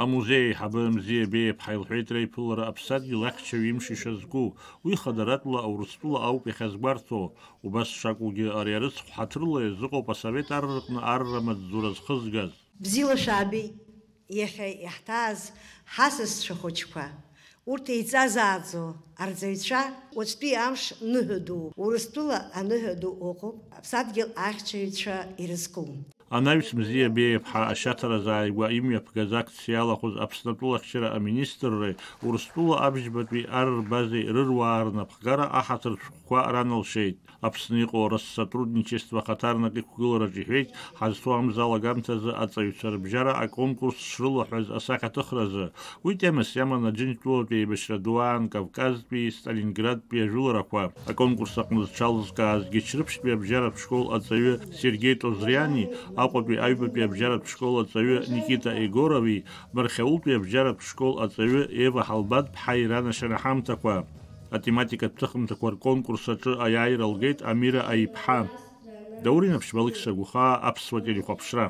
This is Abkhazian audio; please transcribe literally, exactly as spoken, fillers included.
Амузеи аиҳабы Мзиа Беиаԥҳа илҳәеит реиԥылара аԥсадгьыл ахьчаҩ имш ишазку, уи хадаратәла Урыстәыла ауп иахьазгәарҭо. Убас шакәугьы, ари арыцхә ҳаҭырла иазыҟоуп асовет ар рҟны арра маҵзура зхызгаз. Бзиала шәаабеит, иахьа иаҳҭааз ҳасасцәа хәыҷқәа, урҭ еиҵазааӡо арҵаҩцәа, уаҵәтәи амш ныҳәа ду, Урыстәыла аныҳәа ду ыҟоуп, аԥсадгьыл ахьчаҩцәа ирызку. Анаҩс Мзиа Беиаԥҳа ашьаҭаразы ааигәа имҩаԥгаз акциа иалахәыз Аԥсны атәылахьчара аминистрреи Урыстәыла абжьбатәи ар рбазеи рыруаа рнапхгара аҳаҭыр шәҟәқәа раналшеит. Аԥсны иҟоу Россотрудничество ахаҭарнак иқәгылараҿ иҳәеит, ҳазҭо амза алагамҭазы аҵаҩцәа рыбжьара аконкурс шрылаҳәаз асахьаҭыхразы. Уи темас иаман Аџьынџьтәылатәи еибашьра ду аан Кавказтәи, Сталинградтәи ажәыларақәа. Аконкурс аҟны зҽалызкааз Гьачрыԥшьтәи абжьаратә школ аҵаҩы Сергеи Тозриани, Аҟәатәи аҩбатәи абжьаратә школ аҵаҩы Никита Егорови, Мархьаултәи абжьаратә школ аҵаҩы Ева Ҳалбадԥҳаи ранашьара ҳамҭақәа. Атематикатә ҭыхымҭақәа рконкурс аҿы аиааира лгеит Амира Аиԥҳа. Даур Инапшьба, Алықьса Гәхаа, Аԥсуа телехәаԥшра.